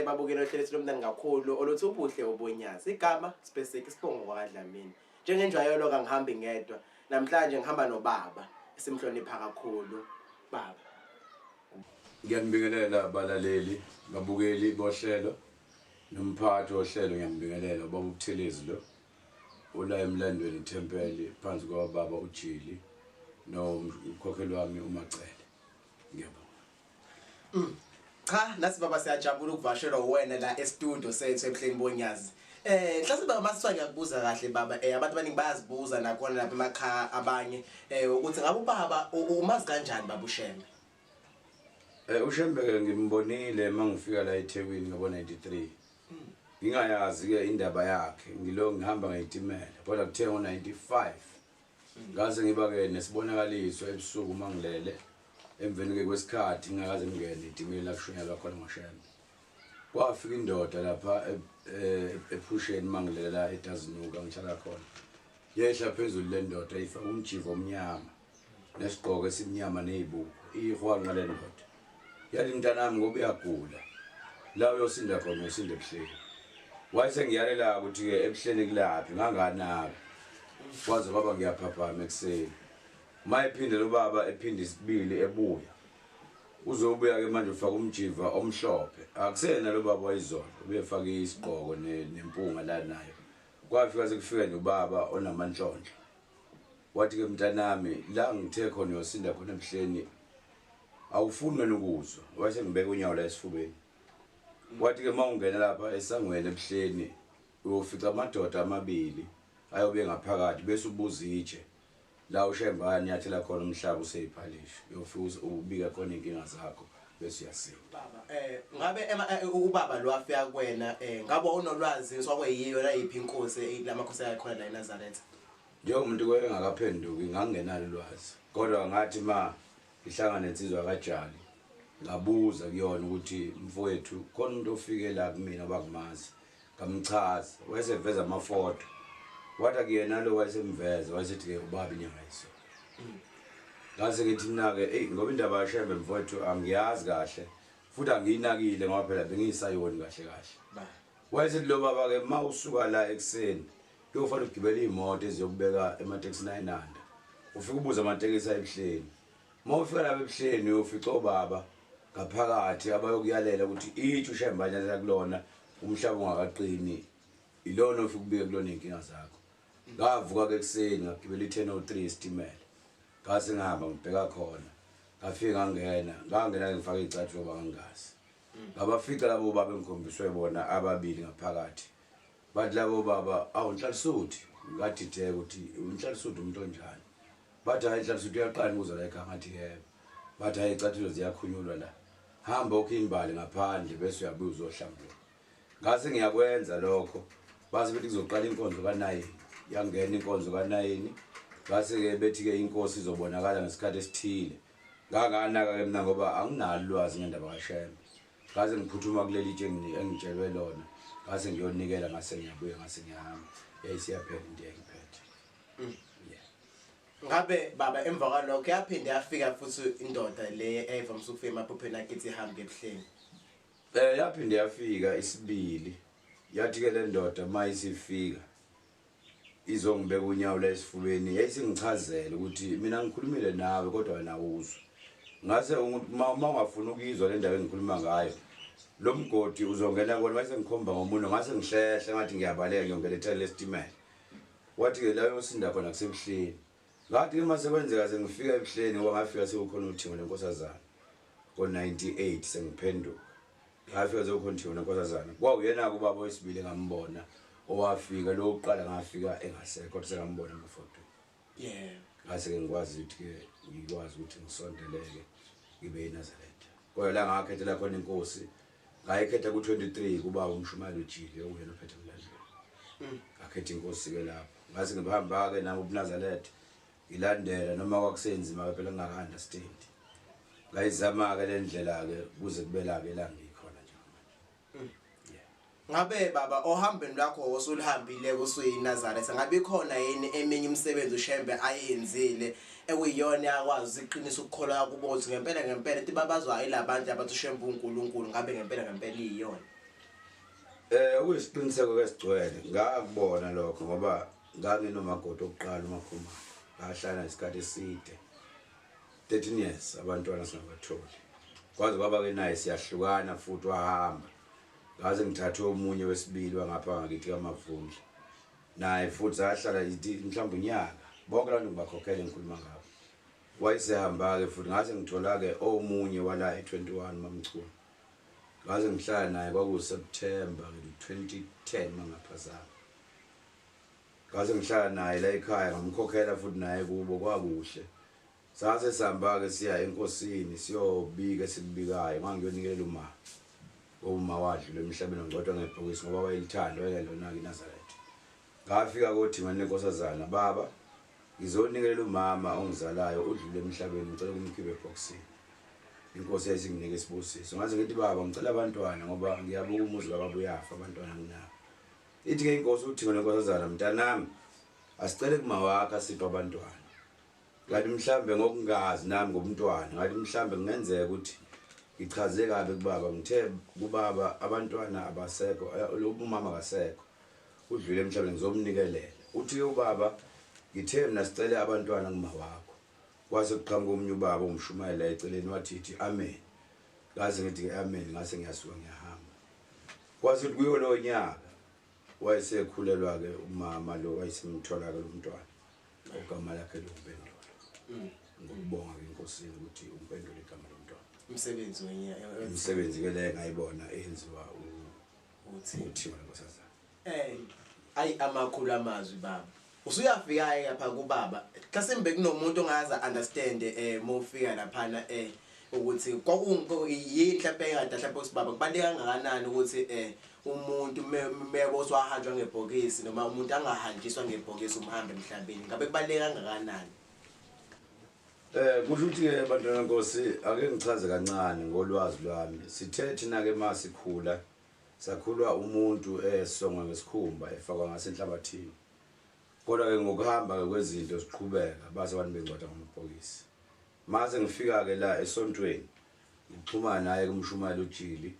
Babukela ohlelo lethu lomnandi kakhulu oluthi ubuhle obonyazi. Igama Specific isibongo kwaDlamini. Njengenjwayelo kangihambi ngedwa. Namhlanje ngihamba nobaba esimhlonipha kakhulu. Baba. Ngiyanibingelela balaleli, babukeli bohlelo nomphathi wohlelo ngiyambingelela ubaba uButhelezi lo ula emlandweni ithempeli phansi kwababa uJili nomkhokheli wami uMacele. Ngiyabonga. Cha, nathi baba siyajabula ukuvashelwa uwena la e-studio sethu ebuhleni bonyazi. Mhlawumbe baba masithiwa ngiyakubuza kahle baba, abantu abaningi bayazibuza nakhona lapha emakhaya abanye ukuthi ngabe ubaba umazi kanjani baba uShembe? UShembe ke ngimbonile mangifika la eThekwini ngabo 93. Ngingayazi ke indaba yakhe, ngilo ngihamba ngeyitimela kodwa kuthe ngo 95 ngase ngiba ke nesibonakaliso ebusuku mangilele emveni ke kwesikhathi ngingakaze ngingene etimeleni la kushunyelwa khona ngoShembe. Kwafika indoda lapha ephusheni mangilele la eDazinuka ngihlala khona. Yehla phezulu le ndoda ifaka umjivo omnyama nesigqoko esimnyama nezibuko, ihwanqa le ndoda. Yathi mntanami ngoba uyagula la uyosinda khona uyosinda ebuhleni. Wayesengiyalela ukuthi-ke ebuhleni kulaphi nganganaka kwaze kwaba ngiyaphaphama ekuseni. Ma ephinde lo baba ephinde isibili ebuya uzobuya-ke manje ufaka umjiva omhlophe, akusena lo baba wayizolo ubefake isigqoko nempunga la nayo. Kwafika sekufika nje ubaba onamantshontsho, wathi-ke mntanami la ngithe khona uyosinda khona ebuhleni awufuni wena ukuzwa. Wayesengibeka unyawo la esifubeni, wathi-ke uma ungena lapha esangweni ebuhleni uyofica amadoda amabili ayobe ngaphakathi bese ubuza itshe la uShembe ayanyathela khona umhlaba useyiphalishi, uyofika ubike khona iy'nkinga zakho bese uyasinda. Baba, ngabe ubaba lo afika kuwena, ngabe unolwazi sokweyiyo la yiphi inkosi lamakhosi akhona la eNazaretha? Njengomuntu kwengakaphenduki ngangingenalo ulwazi, kodwa ngathi ma ngihlangana nensizwa kaJali ngabuza kuyona ukuthi mfowethu khona umuntu ofike la kumina abangimazi, ngamchaza wayeseveza amafoto, wathi akuyena lo wayesemveza, wayesethi-ke ubaba inyanga yisona. Ngase ngithi mina-ke eyi ngoba indaba kaShembe mfowethu angiyazi kahle futhi angiyinakile ngoba phela bengiyisayoni kahle kahle. Wayesethi lo baba-ke ma usuka la ekuseni kuyofanele ugibele iy'moto eziyokubeka ematekisini ayinanda, ufike ubuze amatekisi ayebuhleni. Uma ufika lapha ebuhleni uyofica obaba ngaphakathi abayokuyalela ukuthi itshe uShembe anyathela kulona umhlaba ungakaqini, ilona ofike ubike kulona iy'nkinga zakho. Ngavuka-ke ekuseni ngagibela i-10:03 isitimela, ngase ngihamba ngibheka khona, ngafike ngangena, ngangena-ke ngifake iy'cathulo ngoba ngangingazi. Ngabafica labo baba engikhombiswe bona ababili ngaphakathi, bathi labo baba awu Nhlalisuthi. Ngadideka ukuthi uNhlalisuthi umuntu onjani. Bathi hhayi Nhlalisuthi uyaqala ukuza la ekhaya. Ngathi yebo. Bathi hhayi iy'cathulo ziyakhunyulwa la, hamba okhe imbali ngaphandle bese uyabuya uzohlambuluka. Ngase ngiyakwenza lokho, base bethi kuzoqala inkonzo ka-9, yangena inkonzo ka-9, ngase-ke bethi-ke inkosi izobonakala ngesikhathi esithile. Nganganaka-ke mina ngoba anginalo ulwazi ngendaba kaShembe. Ngase ngiphuthuma kuleli tshe engitshelwe lona, ngase ngiyonikela, ngase ngiyabuya, ngase ngiyahamba. Yayisiyaphela into eyayingiphethe. Yeah. Ngabe baba emva kwalokho yaphinde yafika futhi indoda le eyayivamise ukufika emaphupheni akhe ithi ihambe ebuhleni? Yaphinde yafika isibili, yathi ke le ndoda uma isifika izongibeka unyawo la esifubeni, yayisingichazela ukuthi mina ngikhulumile nawe kodwa wena awuzwa. Ngase uma ungafuni ukuyizwa le ndaba engikhuluma ngayo, lo mgodi uzongena kuwona. Wayesengikhomba ngomunwe, ngase ngihlehle ngathi ngiyabaleka ngiyongena ethayini lesitimela. Wathi-ke la uyosinda khona kusebuhleni. Ngathi-ke uma sekwenzeka sengifika ebuhleni, ngoba ngafika sekukhona uthingo lenkosazana ngo-98 sengiphenduka, ngafika sekukhona uthingo lenkosazana. Kwawuyena-ke ubaba wesibili engambona owafika, lo wokuqala ngafika engasekho kodwa sengambona emafotweni. Ngase-ke ngikwazi ukuthi-ke ngikwazi ukuthi ngisondeleke ngibe yiNazaretha. Kodwa la ngakhethela khona inkosi, ngayikhetha ku-23 kuba umshumayeli uJili okuyena ophethe emlandweni. Ngakhetha inkosi-ke lapho, ngase ngihamba-ke nami ubuNazaretha ngilandela noma kwakusenzima-ke phela ngingaka-understand. Ngayizama-ke le ndlela-ke kuze kube la-ke la ngikhona njengamanje. Yeah. Ngabe baba ohambeni lwakho osulihambile kusuyiNazaretha, ngabe ikhona yini eminye imisebenzi uShembe ayenzile ekuyiyona yakwazi ukuqinisa ukukholwa kubo ukuthi ngempela ngempela into babazwa yilabantu abathi uShembe uNkulunkulu, ngabe ngempela ngempela iyiyona? Kuyisiqiniseko esigcwele ngakubona lokho ngoba nganginomakoti okuqala uMakhumalo, ngahlala isikhathi eside 13 years abantwana singabatholi, kwaze kwaba ke naye siyahlukana futhi wahamba, ngaze ngithathe omunye wesibili wangapha ngakithi kaMavundla, naye futhi sahlala mhlawumbe unyaka, bonke abantu ngibakhokhele ngikhuluma ngabo. Wayesehamba-ke futhi ngaze ngithola-ke omunye wala e-21 Mamchunu, ngaze ngihlala naye kwakuSeptember 2010 mangaphazama, ngaze ngihlala naye la ekhaya ngamkhokhela futhi naye kubo kwakuhle. Sase sihamba-ke siya enkosini siyobika esikubikayo, ngangiyonikelela uma uma wadlula emhlabeni ngcotshwa ngebhokisi ngoba wayelithanda wayengelona-ke iNazaretha. Ngafika kothi ngane nkosazana, baba ngizonikelela umama ongizalayo udlule emhlabeni, ngicela ukumkhipha ebhokisini. Inkosi yayisinginike isibusiso, ngaze ngithi baba ngicela abantwana ngoba ngiyabuka umuzi kababa uyafa abantwana nginabo. Ithi-ke inkosi uthi ngane nkosazana, mntanami asicele kuma wakho asiphe abantwana. Ngathi mhlambe ngokungazi nami ngomntwana, ngathi mhlambe kungenzeka ukuthi ngichaze kabi kubaba, ngithe kubaba abantwana abasekho, umama akasekho udlule emhlabeni ngizomnikelela. Uthi ubaba ngithe mina sicele abantwana kuma wakho, kwase kuqhamuka omunye ubaba umshumayela eceleni wathi ithi amen, ngaze ngithi amen, ngase ngiyasuka ngiyahamba. Kwase kuyo lo nyaka wayesekhulelwa ke umama lo wayesemthola ke lo mntwana ogama lakhe loMpendulo. Ngokubonga ke inkosini ukuthi uMpendulo igama lomntwana. Umsebenzi wenyaka umsebenzi ke le ngayibona eyenziwa uThiwa nkosazana. Ayi amakhulu amazwi baba. Usuyafika ke lapha kubaba. Mhlasimbe kunomuntu ongaza understand mawufika laphana ukuthi kwakuyini mhlawumbe kade mhlawumbe usibaba kubaleka kangakanani ukuthi umuntu mebo wahanjwa ngebhokisi noma umuntu angahanjiswa ngebhokisi umhambe emhlabeni, ngabe kubaleka kangakanani? Kusho ukuthi ke bantwana Nkosi ake ngichaze kancane ngolwazi lwami. Sithe thina ke masikhula sakhulwa umuntu esongwa ngesikhumba efakwa ngasenhlabathini, kodwa ke ngokuhamba ke kwezinto siqhubeka base abantu bengcwatha ngamabhokisi. Mase ngifika ke la esontweni ngixhumana naye kumshumayeli uJili,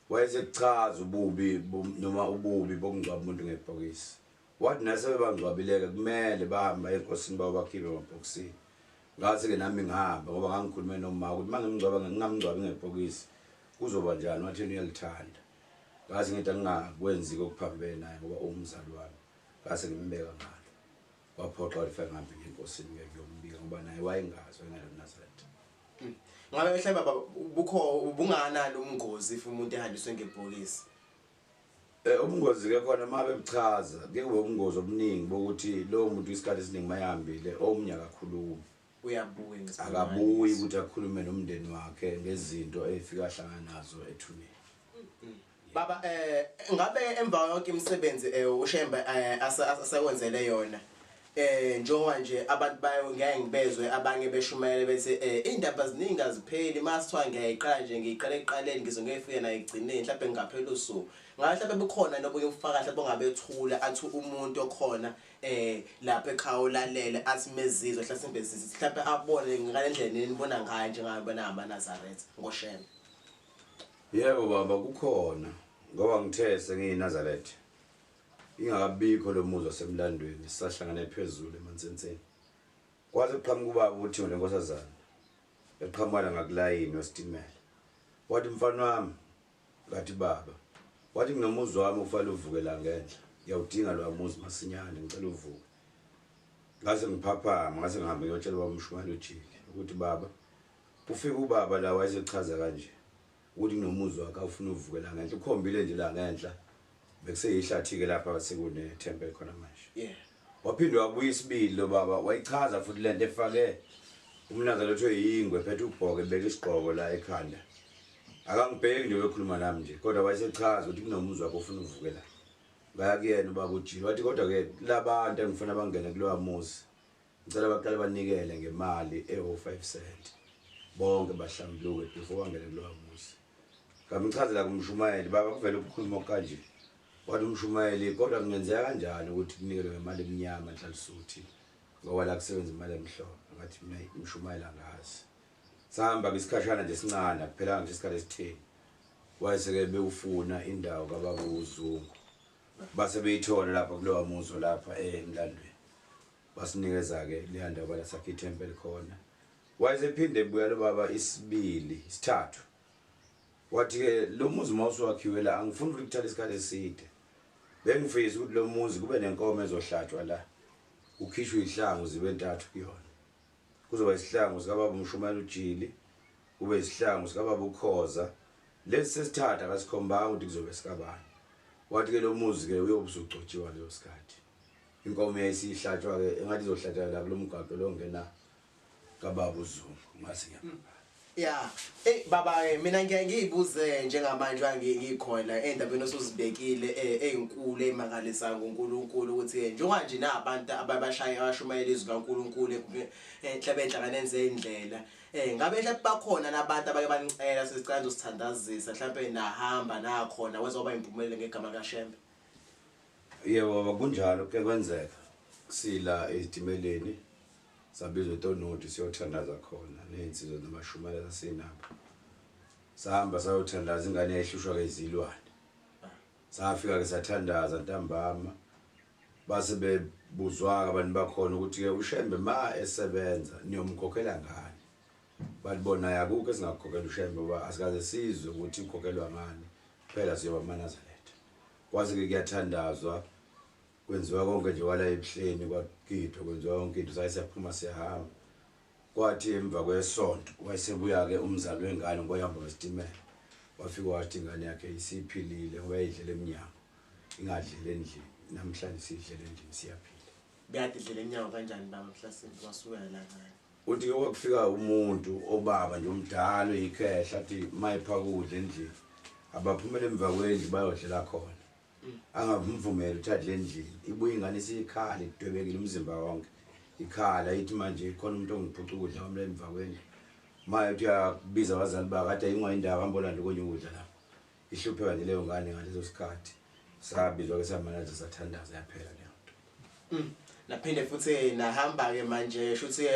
wayesekuchaza ububi noma ububi bokungcwaba umuntu ngebhokisi. Wathi nasebebangcwabileke kumele bahambe enkosini babo bakhiphe emabhokisini. Ngathi ke nami ngihamba ngoba ngangikhulume noma ukuthi mangimngcwaba ngingamngcwabi ngebhokisi kuzoba njani, wathi uyalithanda. Ngathi ngithi angingakwenzi okuphambene naye ngoba umzali wami, ngase ngimbeka ngalo. Waphoqa ukuthi ngihambe ngenkosini ke ngiyombika ngoba naye wayengazi wayenalo Nazareth. Ngabe mhlawumbe baba bukho ubunganalo umngozi if umuntu ehanjiswe ngebhokisi? Ubungozi ke khona uma bebuchaza kuye kube ubungozi obuningi bokuthi lowo muntu isikhathi esiningi mayihambile omunye akakhulumi, uyabuya akabuyi ukuthi akhulume nomndeni wakhe ngezinto efika ahlangana nazo ethuneni. Baba ngabe emva yonke imisebenzi uShembe asekwenzele yona njengoba nje abantu bayo ngeke ngibezwe abanye beshumayela bethi indaba ziningi azipheli, masithiwa ngiyayiqala nje ngiyiqala ekuqaleni ngize ngiyefika nayo ekugcineni mhlawumbe ngingaphela usuku. Ngabe mhlawumbe bukhona nobunye ubufakazi mhlawumbe ongabethula athi umuntu okhona lapha ekhaya olalele athi mezizwe mhlawumbe mhlawumbe abone ngale ndlela enibona ngayo njengabona amaNazaretha ngoShembe? Yebo baba kukhona, ngoba ngithe sengiyiNazaretha ingakabikho lo muzi wasemlandweni, sisahlangane phezulu eMansenseni. Kwaze kuqhamuka ubaba uthi lenkosazana eqhamuka ngakulayini wesitimela, wathi mfana wami, ngathi baba, wathi nginomuzi wami ufanele uvuke la ngenhla, ngiyawudinga lo muzi masinyane, ngicela uvuke. Ngase ngiphaphama, ngase ngihambe ngiyotshela ubaba umshumayeli uJili ukuthi baba, ufika ubaba la wayesechaza kanje ukuthi kunomuzi wakhe awufuna uvuke la ngenhla, ukhombile nje la ngenhla bekuseyihlathi ke lapha sekune temple khona manje. Waphinde wabuya isibili lo baba wayichaza futhi lento efake umnazaretha oyingwe phethe ubhoke beka isigqoko la ekhanda, akangibheki nje bekhuluma nami nje, kodwa wayesechaza ukuthi kunomuzi wakhe ofuna uvuke la. Ngaya kuyena ubaba uJili wathi kodwa ke labantu engifuna bangene kulowa muzi ngicela baqale banikele ngemali ewu-5 cent bonke bahlambuluke before bangene kulowa muzi. Ngamchazela kumshumayeli baba kuvele ukukhuluma okanje, wathi umshumayeli kodwa kungenzeka kanjani ukuthi kunikelwe ngemali emnyama Nhlalisuthi ngoba la kusebenza imali emhlophe. Ngathi mina umshumayeli angazi. Sahamba isikhashana nje sincane, akuphelanga nje isikhathi esitheni. Wayeseke bewufuna indawo kababa uZungu, base beyithola lapha kulowa muzi lapha emlandweni, basinikeza-ke leya ndawo bala sakhe ithempeli khona. Wayesephinde ebuya lo baba isibili isithathu, wathi-ke lo muzi uma usuwakhiwe la angifuni ukuthi kuthathe isikhathi eside, bengifisa ukuthi lo muzi kube nenkomo ezohlatshwa la, kukhishwe ihlangu zibe ntathu kuyona. Kuzoba isihlangu sikababa uMshumayela uJili, kube isihlangu sikababa uKhoza, lesi sesithathu akasikhombanga ukuthi kuzobe sikabani. Wathi-ke lo muzi-ke uyobe usugcotshiwa leyo sikhathi. Inkomo yayisihlatshwa-ke engathi izohlatshwa la kulo mgwaqo lo ngena kababa uZungu, ngase ngiyabamba. Ya, baba ke mina ngiyaye ngiyibuze njengamanje ngikhona endabeni osuzibekile ezinkulu emangalisayo ngoNkulunkulu ukuthi njengoba nje nabantu ababashaya abashumayela izwi kaNkulunkulu enhlebe enhlanganeni zendlela, ngabe mhlawumbe bakhona nabantu abake banicela sesicela usithandazisa, mhlawumbe nahamba nakhona wenza kwaba impumelelo ngegama kaShembe? Yebo baba, kunjalo ke kwenzeka. Sila ezitimeleni sabizwa eTonoti siyothandaza khona nezinsizwa namashumayela sasinabo. Sahamba sayothandaza, ingane yayihlushwa ke izilwane. Safika ke sathandaza ntambama, base bebuzwa abantu bakhona ukuthi ke uShembe ma esebenza niyomkhokhela ngani. Balibona akukho esingakukhokhela uShembe ngoba asikaze sizwe ukuthi ukhokhelwa ngani, phela siyoba amaNazaretha. Kwase ke kuyathandazwa, kwenziwa konke nje wala ebuhleni kwagidwa, kwenziwa yonke into, saye siyaphuma siyahamba. Kwathi emva kwesonto wayesebuya-ke umzali wengane ngoba ehamba ngesitimela, wafika wathi ingane yakhe isiphilile ngoba yayidlela emnyango ingadleli endlini, namhlanje siyidlela endlini siyaphila. Bekade idlela emnyango kanjani baba mhlasimbe wasuka la ngane? Uthi-ke kwakufika umuntu obaba nje omdala oyikhehla, athi mayephaka ukudla endlini abaphumele emva kwendlu bayodlela khona, angamvumeli ukuthi adle endlini. Ibuye ingane isiyikhala idwebekile umzimba wonke, ikhala ithi manje khona umuntu ongiphuca ukudla kwami la emva kwendlu. Maye uthi uyakubiza abazali bakhe, athi ayingwa indawo hamba olanda okunye ukudla lapho. Ihlupheka nje leyo ngane ngaleso sikhathi. Sabizwa-ke samanaja sathandaza, yaphela leyo nto. Naphinde futhi nahamba-ke manje shuthi.